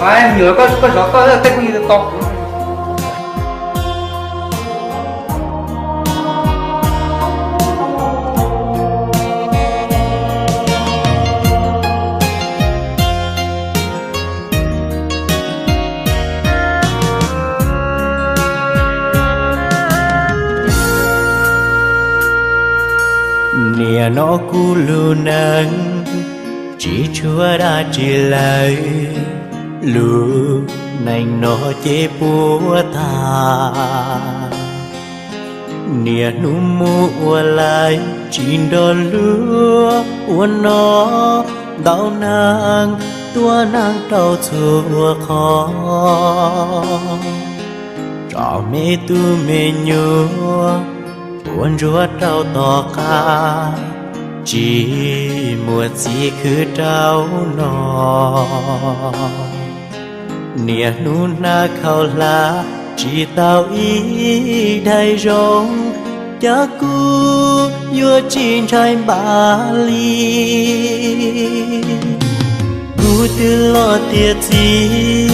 Nyuam, koj zov koj tej phooj ywg tau. Niaj no kuv lub neej tsis tshuav dab tsi lawm, lub neej no ces puas tag. Niaj hnub mus ua laib tsis nrog luag ua noj, ntau neeg tuag neeg rau txhua qhov. Tso me tub me nyuam puas ntsuag rau tom qab, tsis muaj txiv khwv rau no. Niaj hnub hnav khaub hlab tsis tau ib daim zoo, cas kuv yuav tsis ntshai npav li. Kuv twb los tiav txiv,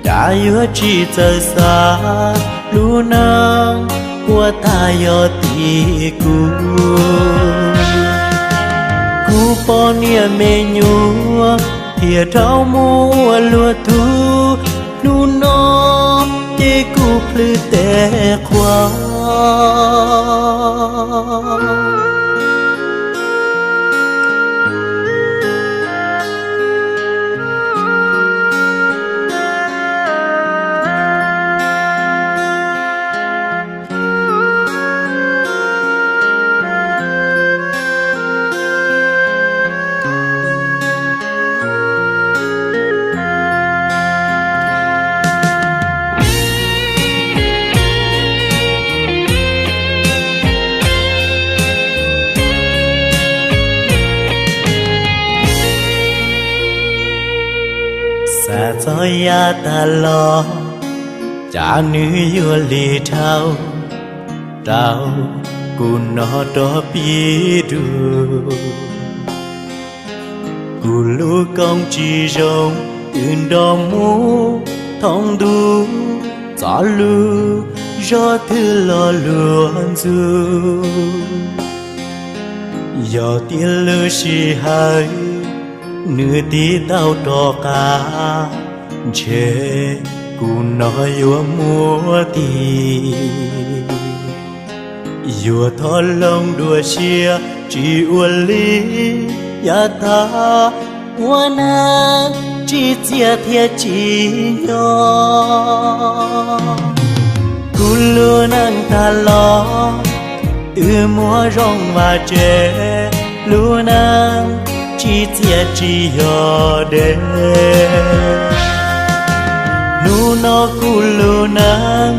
cas yuav tsis txawj xav, lub neej puas tag yog tim kuv. Kuv poj niam me nyuam thiaj rov mus ua luag tug, hnub no ces kuv plhws tes qhua. Xav txog yav tas los, cas nws yuav li dhau, rau kuv no rov pib dua. Kuv lub koob tsis zoo, twb nrog mus thoob ntuj, txoj lus zog twb los luag ntxug. Yog tias lub sij hawm nws tiv tau rov qab, ntshe kuv no yuav muaj tig. Yuav thov hloov dua siab tsis ua li yav tas, ua neeg tsis txiaj thiab tsis yog. Kuv lub neej tag los twb muaj zoo vaj tse, lub neej tsis txiaj tsis yog deb. Hnub no kuv lub neej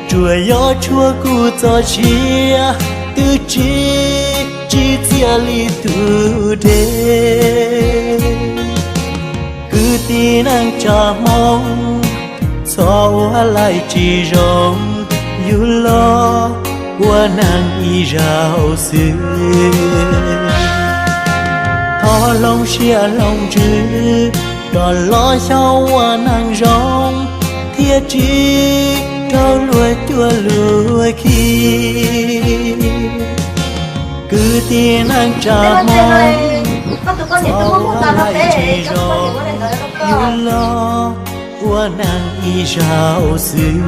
tsuas yog tshuav kuv txoj sia, twb tsis, tsis txiaj li tus deb. Kwv tij neej tsa Hmoob, txhob ua laij tsis zoo, yus los ua neeg ib zaug xwb. Thov hloov siab hloov ntsws, rov los xyov ua neeg zoo, thiaj tsis raug luag cuab luag khi. Kwv tij neej tsa Hmoob, txhob ua laij tsis zoo, yus los ua neeg ib zaug xwb.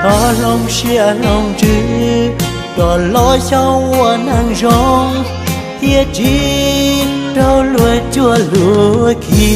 Thov hloov siab hloov ntsws, rov los xyov ua neeg zoo, thiaj tsis raug luag cuab luag khi.